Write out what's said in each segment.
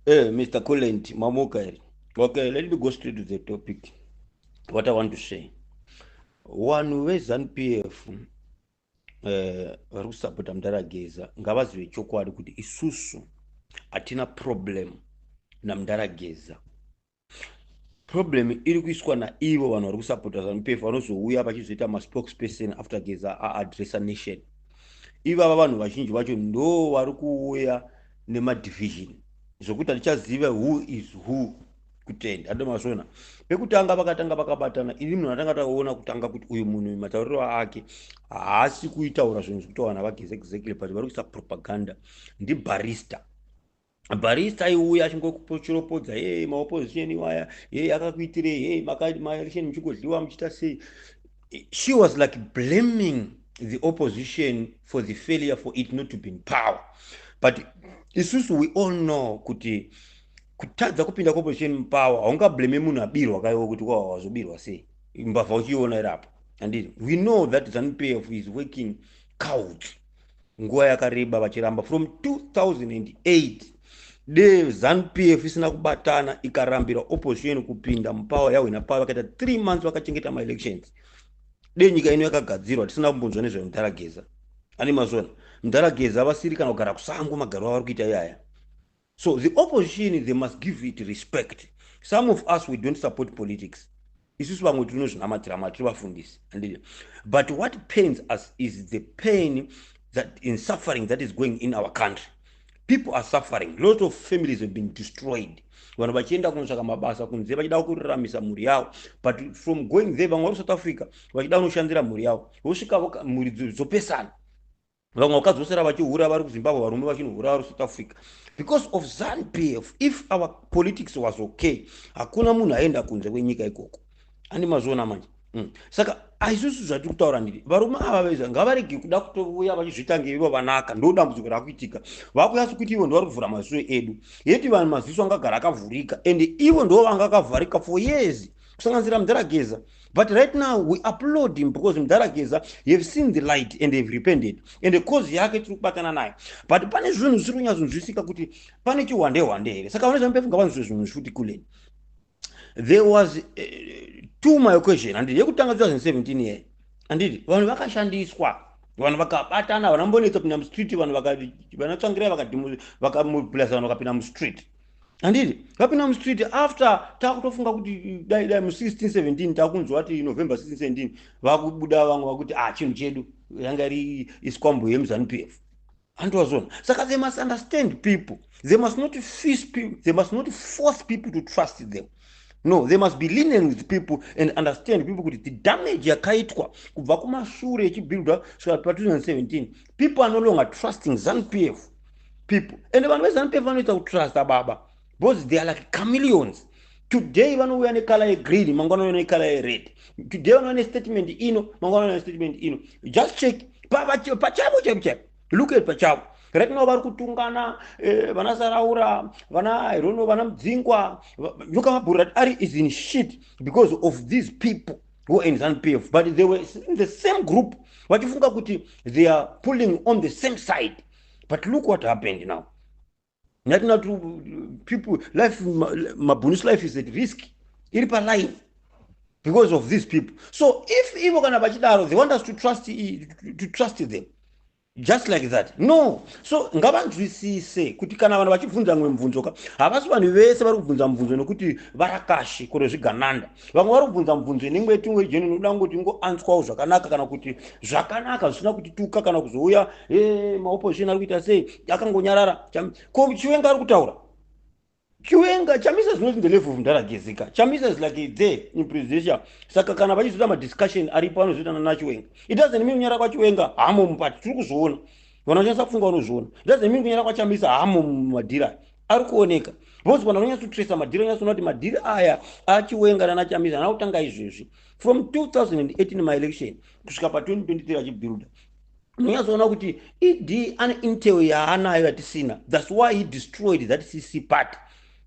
Mr. Kulent, mamuka here. Okay, let me go straight to the topic. What I want to say. Vanhu veZANU PF vari kusapota Mudhara Geza ngavazive chokwadi kuti isusu hatina problem naMudhara Geza. Problem iri kuiswa naivo vanhu vari kusapota ZANU PF vanozouya vachizoita maspokesperson after Geza aaddressa nation. Ivava vanhu vazhinji vacho ndo vari kuuya nemadivision zvokuti hatichaziva who is who. Kutenda andomazvona pekutanga vakatanga vakabatana. Ini munhu atanga taona kutanga kuti uyu munhu matauriro ake haasi kuitaura zvinhu zvekutaura navaGeza exactly, but vari kuisa propaganda. Ndibarista barista aiuya achingochiropodza, "Ye maopposition iwaya, ye akakuitirei, ye maelection muchingodliwa muchiita sei?" She was like blaming the opposition for the failure, for it not to be in power. But isusu we all know kuti kutadza kupinda kuopposition mupower, haungablame munhu abirwa kaiwo kuti kwa wazobirwa sei, mbavha uchiiona irapo, anditi? We know that ZANU PF is working cult nguva yakareba vachiramba from 2008. De ZANU PF isina kubatana ikarambira opposition kupinda mupower, yahwina power, vakaita 3 months vakachengeta maelections, de nyika ino yakagadzirwa, tisina kumbonzwa nezvemudhara Geza. Ani mazvona mudhara Geza vasiri kana kugara kusango magariro avari kuita iyaya. So the opposition, they must give it respect. Some of us, we don't support politics. Isusu vamwe tinozvinamatira, matiri vafundisi, anditi? But what pains us is the pain that in suffering that is going in our country. People are suffering. Lot of families have been destroyed. Vanhu vachienda kunotsvaka mabasa kunze vachida kuraramisa mhuri yavo, but from going there, vamwe vari South Africa vachida kunoshandira mhuri yavo, vosvika mhuri dzopesana. Vamwe vakadzosera vachihura vari kuZimbabwe, varume vachinohura vari South Africa because of ZANU PF. If our politics was okay, hakuna munhu aenda kunze kwenyika ikoko. Andi mazviona manje. Saka aisusu zvatiri kutaura ndiri varume ava veza ngavarege kuda kutouya vachizviita ngeivo vanaka. Ndo dambudziko rakuitika. Vakunyatso kuti ivo ndo vari kuvhura maziso edu yeti vanhu maziso angagara akavhurika, and ivo ndo vanga akavharika for years, kusanganisira Mudhara Geza. But right now we applaud him because Mudhara Geza have seen the light and have repented, and cause yake tiri kubatana naye. But pane zvinhu zvisiri kunyatsonzwisika kuti pane chihwande hwande here. Saka vane ZANU PF ngavanzwe zvinhu zvifuti kuleni. There was two my question, handiti? Yekutanga 2017 ye, handiti? Vanhu vakashandiswa, vanhu vakabatana, vanambonetsa kupinda mustreet. Vanhu vanaTsvangirai vakamobiliza vanhu vakapinda mustreet, handiti? Vapinda mustreet after takutofunga kuti dai dai mu16 17 takunzwa kuti November 16 17 vakubuda vamwe vakuti, "Ah, chinhu chedu yanga iri iskwambo yemuZANU PF." Handowazona. Saka they must understand people. They must not force people, they must not force people to trust them. No, they must be lenient with people and understand people kuti the damage yakaitwa kubva kumashure ichibuildwa svika pa2017, people are no longer trusting ZANU PF people. And vanhu veZANU PF vanoita kutrusta baba because they are like chameleons. Today vanouya necolour yegreen, mangwana vanouya necolour yered. Today vanouya nestatement ino, mangwana vanouya nestatement ino. Just check pachavo chaipo chaipo. Look at pachavo right now, vari kutungana vana Saraura, vana Irono, vana Mudzingwa. Nyoka Mabhuru ari is in shit because of these people who are in ZANU PF, but they were in the same group vachifunga kuti they are pulling on the same side. But look what happened now. Natina people life, Mabhunu's life is at risk, iri paline because of these people. So if ivo kana vachidaro, they want us to trust them just like that? No. So ngavanzwisise kuti kana vanhu vachibvunza mwe mubvunzo ka, havasi vanhu vese vari kubvunza mubvunzo nekuti varakashi kore zvigananda. Vamwe vari kubvunza mubvunzo inenge tingwe jeni inoda ngoti ingoanswawo zvakanaka, kana kuti zvakanaka zvisina kutituka kana kuzouya e maopposition ari kuita sei, akangonyarara. Ko Chiwenga ari kutaura, Chiwenga, Chamisa is not in the level of Mudhara Geza ka. Chamisa is like there in presidential. Saka kana vachizoita madiscussion aripo anozoita nanaChiwenga, it doesn't mean kunyara kwaChiwenga hamo mupati. Tiri kuzviona, vanhu vachinasa kufunga vanozviona. It doesn't mean kunyara kwaChamisa hamo mumadhiri aya ari kuoneka, because vanhu vanonyatsotresa madhiri, vanonyatsoona kuti madhiri aya aChiwenga nanaChamisa ana kutanga izvezvi from 2018 maelection kusvika pa2023 achibuilda. Unonyatsoona kuti ED ane intel yaanayo yatisina. That's why he destroyed that CC party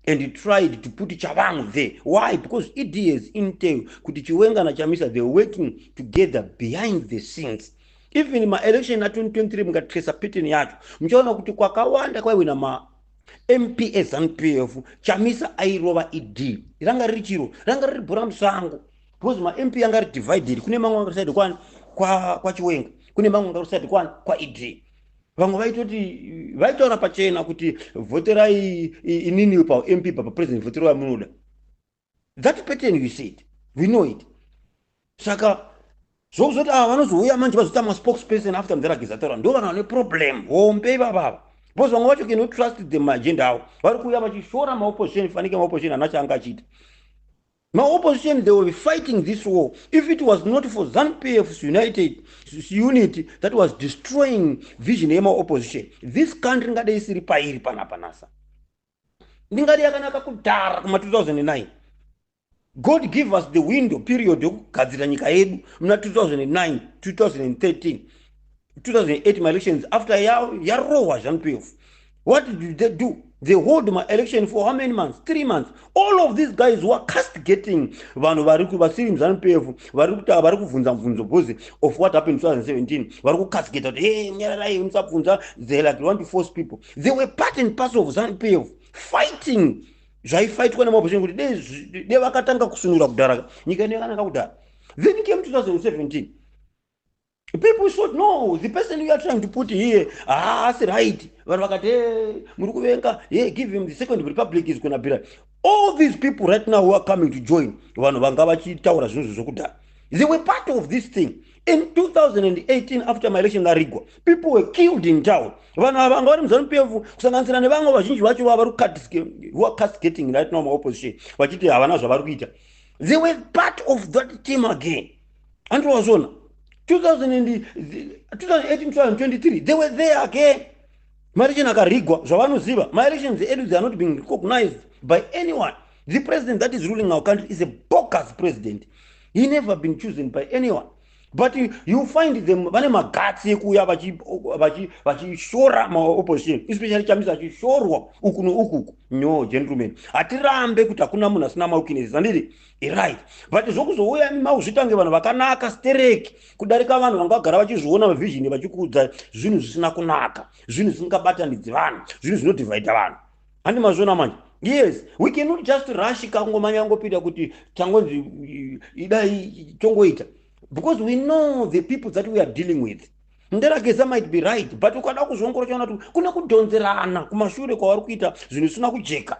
and he tried to put Tshabangu there. Why? Because ED has intel kuti Chiwenga naChamisa, they were working together behind the scenes. Even maelection a2023, mukatresa pattern yacho, muchaona kuti kwakawanda kwaiwina. MP eZANU PF, Chamisa airova ED. Ranga riri chiro, ranga riri bhora musango, because maMP anga ari divided. Kune mamwe anga side kwani kwaChiwenga, kune mamwe anga side kwani kwaED. Vamwe vaitoti, vaitaura pachena kuti vhoterai inini paMP, papresident, vhoterai vamunoda. That pattern, you see it, we know it. Saka zvokuzoti ava vanozouya manje vazoita maspokesperson after Mudhara Geza taura, ndo vanhu vane problem hombe ivavava, because vamwe vacho cannot trust them. Agenda avo, vari kuuya vachishora maopposition, fanike maopposition hana chaanga achiita. Maopposition, they were fighting this war. If it was not for ZANU PF's united unity that was destroying vision yemaopposition, this country ingadei isiri pairi panapa nasa, ndingadi yakanaka kudhara kuma2009. God give us the window period yokugadzira nyika yedu muna 2009, 2013, 2008 maelections. After yarohwa ZANU PF, what did they do? They hold maelection for how many months? 3 months. All of these guys were castigating vanhu vari vasiri muZANU PF, vari kubvunza mubvunzo because of what happened 2017. Vari kucastigata kuti, "Hey, nyararai, musabvunza." They like want to force people. They were part and parcel of ZANU PF fighting zvaifaitwa nemaopposition, kuti de vakatanga kusunura kudhara, nyika ino yakanaka kudhara. Then came 2017. People thought, "No, the person we are trying to put here haasi right." Vanhu vakati, "Muri kuvenga. Hey, give him the second republic, is gonna be right." All these people right now who are coming to join, vanhu vanga vachitaura zvinhu zvokudhara, they were part of this thing. In 2018, after maelection arigwa, people were killed in town. Vanhu ava vanga vari muZANU PF, kusanganisira nevamwe vazhinji vacho vava who are castigating right now maopposition, vachiti havana zvavari kuita. They were part of that team again. Andowazvona 2018, 2023, they were there again. Maelection akarigwa, zvavanoziva, maelections edu, they are not being recognized by anyone. The president that is ruling our country is a bogus president. He never been chosen by anyone, but you find them vane maguts ekuuya vachishora maopposition, especially Chamisa achishorwa uku neukuku. No, gentlemen, hatirambe kuti hakuna munhu asina maweaknesses, handiti? Right, but zvokuzouya mauzvitange vanhu vakanaka stereki kudarika vanhu vanga vagara vachizviona mavision, vachikuudza zvinhu zvisina kunaka, zvinhu zvisingabatanidzi vanhu, zvinhu zvinodivhaidha vanhu. Handi mazviona manje? Yes, we cannot just rush kangomanya ngopinda kuti tangonzi idai tongoita, because we know the people that we are dealing with. Mudhara Geza might be right, but ukada kuzviongora, chaona kuti kune kudhonzerana kumashure kwavari kuita zvinhu zvisina kujeka.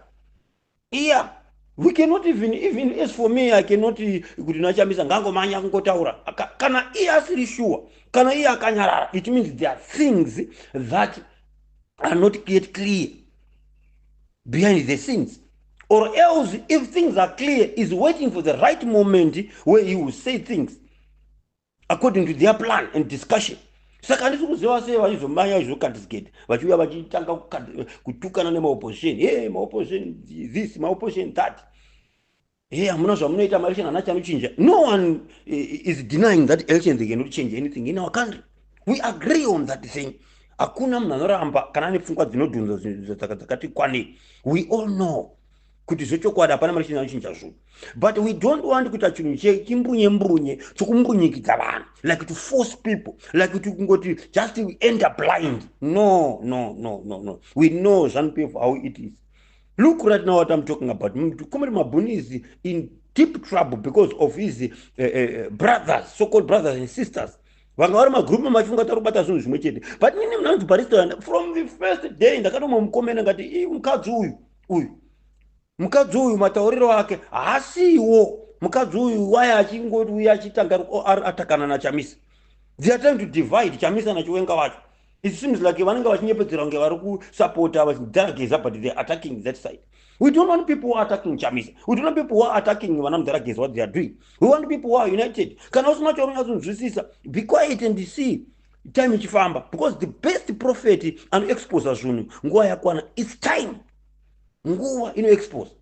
Iya, we cannot even as for me, I cannot kuti naChamisa ngangomanya kungotaura kana iye asiri sure. Kana iye akanyarara, it means there are things that are not yet clear behind the scenes, or else if things are clear, is waiting for the right moment where he will say things according to their plan and discussion. Saka handisi kuziva sei vachizomanya vachizocastigate, vachiuya vachitanga kutukana nemaopposition. He, maopposition this, maopposition that. He, hamuna zvamunoita, maelection hana chanochinja. No one is denying that election, they cannot change anything in our country. We agree on that thing. Hakuna munhu anoramba kana ane pfungwa dzinodhunza dzakati kwanei. We all know kuti zvechokwadi hapana maelection anochinja zvinhu, but we don't want kuita chinhu chimbunye mbunye chokumbunyikidza vanhu, like to force people, like kuti kungoti just enter blind. No, no, no, no, no. We know ZANU PF, how it is. Look right now what I'm talking about. Comrade Mabhunu is in deep trouble because of his brothers, so called brothers and sisters, vanga vari magrupu machifunga tari kubata zvinhu zvimwe chete. But nini munanzi barista, from the first day ndakatomukomena ngati i mukadzi uyu, uyu mukadzi uyu, matauriro ake haasiwo mukadzi uyu. Waya achingoti uye achitanga atakana naChamisa. They are trying to divide Chamisa naChiwenga vacho. It seems like vanenge vachinyepedzera kunge vari kusapota vachiDhara Geza, but they are attacking that side. We don't want people who are attacking Chamisa. We don't want people who are attacking vana Mudhara Geza, what they are doing. We want people who are united. Kana usina chaunonyatsonzwisisa, be quiet and see time ichifamba, because the best prophet anoexposa zvinhu nguva yakwana. It's time, nguva inoexpose.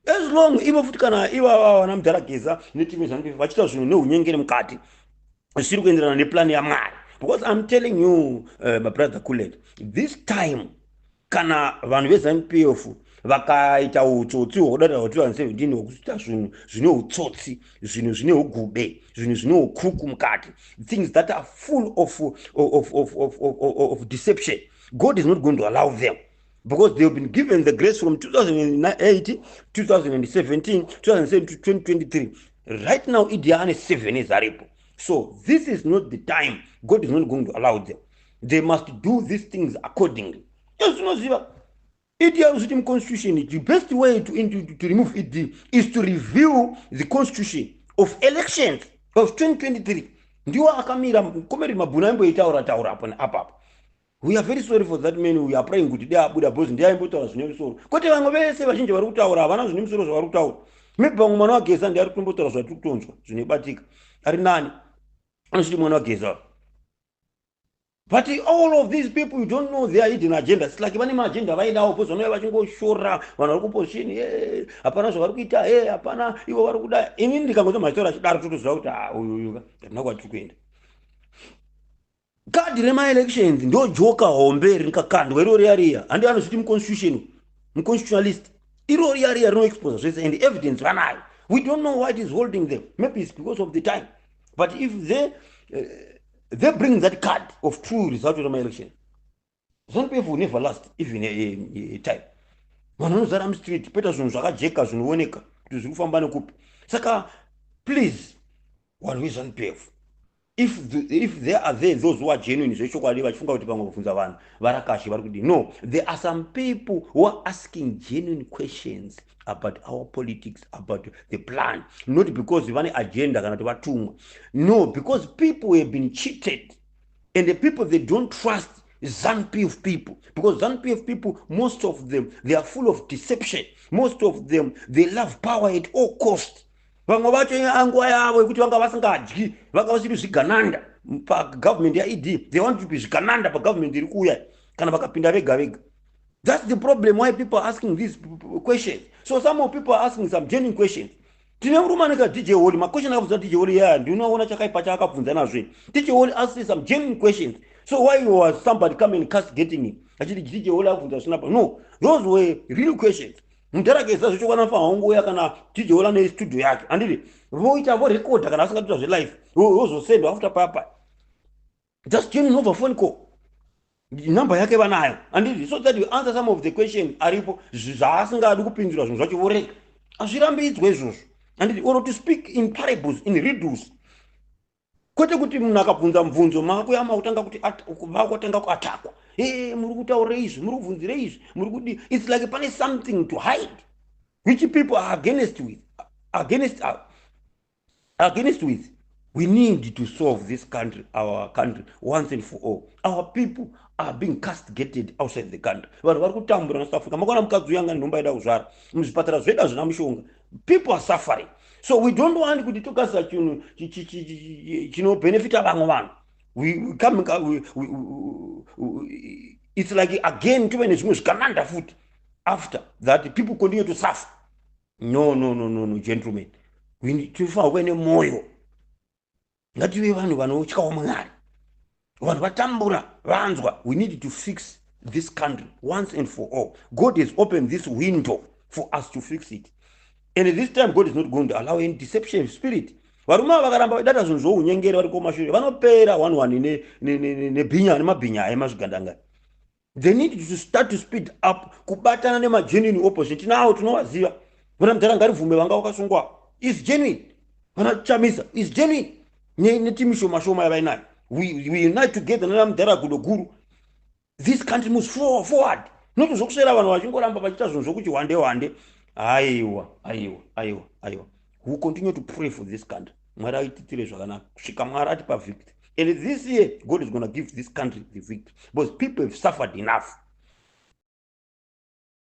As long ivo futi kana ivava vana Mudhara Geza netimu ZANU PF vachiita zvinhu neunyengeri mukati zvisiri kuenderana neplani yaMwari, because I'm telling you, my brother Kulet, this time kana vanhu veZANU PF vakaita utsotsi hwekudarira hwa2017, hwekuita zvinhu zvine utsotsi, zvinhu zvine ugube, zvinhu zvine ukuku mukati, things that are full of deception, God is not going to allow them. Because they have been given the grace from 2008, 2017, 2007 to 2023. Right now, ED ane 7 years aripo. So this is not the time. God is not going to allow them. They must do these things accordingly. Yes, unoziva ED arikuti muconstitution, the best way to remove ED is to review the constitution of elections of 2023. Ndiwo akamira Comrade Mabhunu aimboitaura taura apo neapapo. We are very sorry for that man. We are praying kuti dai abuda, because ndiye aimbotaura zvine musoro, kwete vamwe vese. Vazhinji vari kutaura havana zvine musoro zvavari kutaura. Maybe vamwe mwana waGeza ndiye ari kutombotaura zvatiri kutonzwa zvinobatika, ari nani, anosviti mwana waGeza. But all of these people, you don't know their hidden agenda. It's like vane maagenda vaidawo, because vanouya vachingoshora vanhu vari kuposition, hapana zvavari kuita, hapana, ivo vari kuda. Inini ndikangonzwa machitaura achidaro, totoziva kuti ah, uyuyu hatina kwatiri kuenda. Kadhi remaelections ndo joker hombe ringakandwa iro riya riya. Handi anozviti muconstitution, muconstitutionalist? Iro riya riya rinoexposa zvese, and evidence vanayo. We don't know what is holding them. Maybe it's because of the time, but if they bring that card of true result of my-election, ZANU PF will never last even a time. Vanhu vanozara mustreet, poita zvinhu zvakajeka zvinooneka kuti zviri kufamba nekupi. Saka please, vanhu veZANU PF, if there are there those who are genuine zvechokwadi, vachifunga kuti pamwe kubvunza vanhu varakashi vari kudii, no, there are some people who are asking genuine questions about our politics, about the plan, not because vane agenda kana kuti vatumwa. No, because people have been cheated, and the people, they don't trust ZANU PF people, because ZANU PF people, most of them, they are full of deception. Most of them, they love power at all cost. Vamwe vacho anguva yavo yekuti vanga vasingadyi, vanga vasiri zvigananda pagovernment yaED. They want to be zvigananda pagovernment iri kuuya kana vakapinda vega vega. That's the problem why people are asking these questions. So some of people are asking some genuine questions. Tine murume anenge DJ Holly. Maquestion akabvunza DJ Holly yaya, ndinoona chakaipa chaakabvunza nazvo. DJ Holly asked some genuine questions. So why was somebody come and castigating him, achiti DJ Holly akubvunza zvisina? No, those were real questions. Mudharakeza zvechokwadi anofanira kungouya kana DJ Holly ane studio yake, handiti? Voita vorekodha kana asingatoita zvelive, vozosendwa after papa. Just genuine over phone call, namba yake vanayo, handiti? So that you answer some of the question aripo zvaasingadi kupindura, zvinhu zvacho vorega, hazvirambidzwe izvozvo, handiti? Or to speak in parables, in riddles, kwete kuti munhu akabvunza mubvunzo makuyama kutanga kuti vakutanga kuattackwa, e muri kutaurira izvi, muri kubvunzira izvi, muri kudi. It's like pane something to hide which people are against with against with. We need to solve this country, our country, once and for all. Our people are being castigated outside the country. Vanhu vari kutambura muSouth Africa. Makaona mukadzi uyanga nhomba ida kuzvara, muzvipatara zvedu hazvina mushonga. People are suffering. So we don't want kuti togadzira chinhu chinobenefita vamwe vanhu. It's like again tove nezvimwe zvikananda futi after that, people continue to suffer. No, no, no, no, no, gentlemen, tinofanira kuve nemwoyo. Ngative vanhu vanotyawo Mwari. Vanhu vatambura, vanzwa. We need to fix this country once and for all. God has opened this window for us to fix it, and this time God is not going to allow any deception spirit. Varume ava vakaramba vaidata zvinhu zvounyengeri vari kumashure, vanopera one one nebhinya nemabhinya emazvigandanga. They need to start to speed up kubatana nemagenuine opposition. Tinavo, tinovaziva. Vana mudhara Ngarivhume vanga vakasungwa is genuine, vana Chamisa is genuine, netimu shoma shoma yavainayo. We unite together nana mudhara Gudo Guru. This country moves forward, not zvokuswera vanhu vachingoramba vachiita zvinhu zvokuti wande wande. Aiwa, aiwa, aiwa, aiwa. We continue to pray for this country. Mwari aititire zvakanaka kusvika Mwari atipa victory. And this year God is going to give this country the victory, because people have suffered enough.